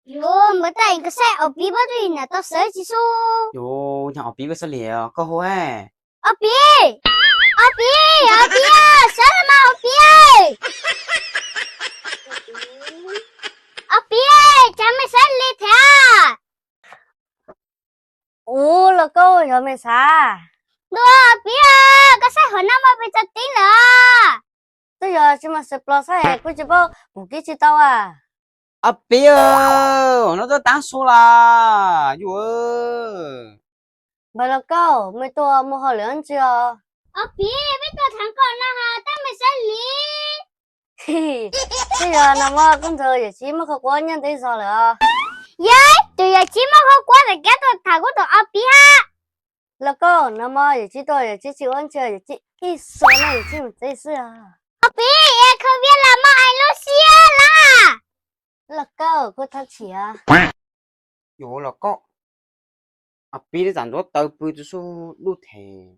Yuav npawg Taj Yees koj saib Ob Pib pab twj ywm nam tau sawv tsis xub. Yuav nyog Ob Pib pab sawv li koj hu. Ob Pib, Ob Pib, Ob Pib, sawv los mas Ob Pib. Ob Pib, cas mej sawv li thiab? Ub, Lauj Kaub, yog mej xav? Ntuj, Ob Pib, koj saib hauv no muaj pes tsawg tib lawm? Twb yog tsis muaj xwb, plos xab es kuj tsis paub, pum kib tsis tau as. Ob Pib, no tuaj tav su las yus. Npawg Lauj Kaub, mej tuaj muaj hauj lwm ntsis os? Ob Pib, peb tuaj thav nkaum no has tab meeg sab li. Twb yog no mas kuv nrog yawm txiv muab qhov quav nyob ntev zog lawm os. Yog tus yawm txiv muab qhov quav ntawm kev tuaj tham kuv tus Ob Pib hab. Lauj Kaub, no mas yawm txiv tuaj yawm txiv tsis ua ntsis, yawm txiv ib xuas no yawm txiv mus tsev xwb os. Ob Pib, es khaws vias los mas es lub siab laj. Lauj Kaub, kuv thov txim. Yuav Lauj Kaub, Ob Pib twb txawm ntxuav taw pw txhua dub them.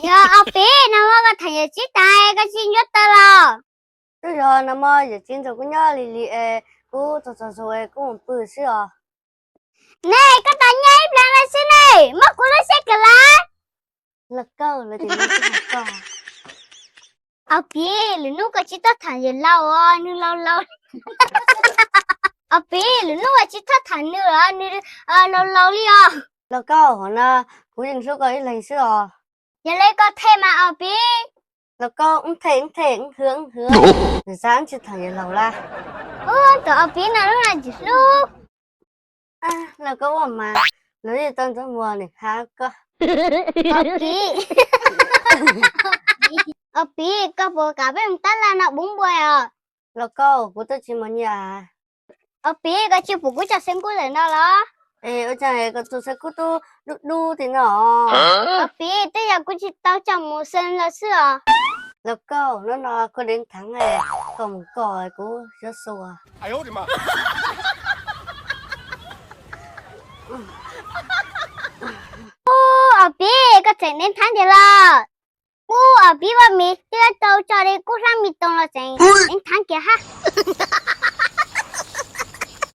Yog Ob Pib, no mas koj tham yawm txiv tas koj tsis ntxuav taw los? Twb yog no mas yawm txiv nrog kuv nyob li li es kuv txog txog zog es kuv mus pw xwb os. Nej, koj tos nyob ib pliag no xwb ne, muab kuv lub siab kawm lawm. Lauj Kaub, lawv tias nws tsis tham koj. Ob Pib, lwm hnub koj tsis txhob tham yawg laus os, nws laus laus. Ob Pib, lwm hnub koj tsis txhob tham nws os, nws laus laus li os. Lauj Kaub, hov no kuv yeej hlub koj ib leeg xwb os. Yog li koj them mas Ob Pib. Lauj Kaub, wb them wb them wb hwv wb hwv, nws xav wb tsis tham yawg laus lawm. Ub, tus Ob Pib no lub no tsis hlub. Lauj Kaub ua mas, luag yeej tau ntxuav muag nws hab koj. Ob Pib, Ob Pib, koj puas kam peb mus tab laj no pub npua os? Lauj Kaub, kuv twb tsis muaj nyiaj. Ob Pib, koj tsis pum kuv cov xeeb kub ntawm no los? Es ua cas koj tus xeeb kub tub dub dub tim no? Ob Pib, twb yog kuv tsis tau coj mus xeem los xwb os. Lauj Kaub, hnub no kuv deev thav, koj mus koj kuv yuav xua. Ub, Ob Pib, koj tseem deev thav tiag los? Ub, Ob Pib, vaj mis twb tau tso li kub hlab me tooj los tseem deev thav kiag hab.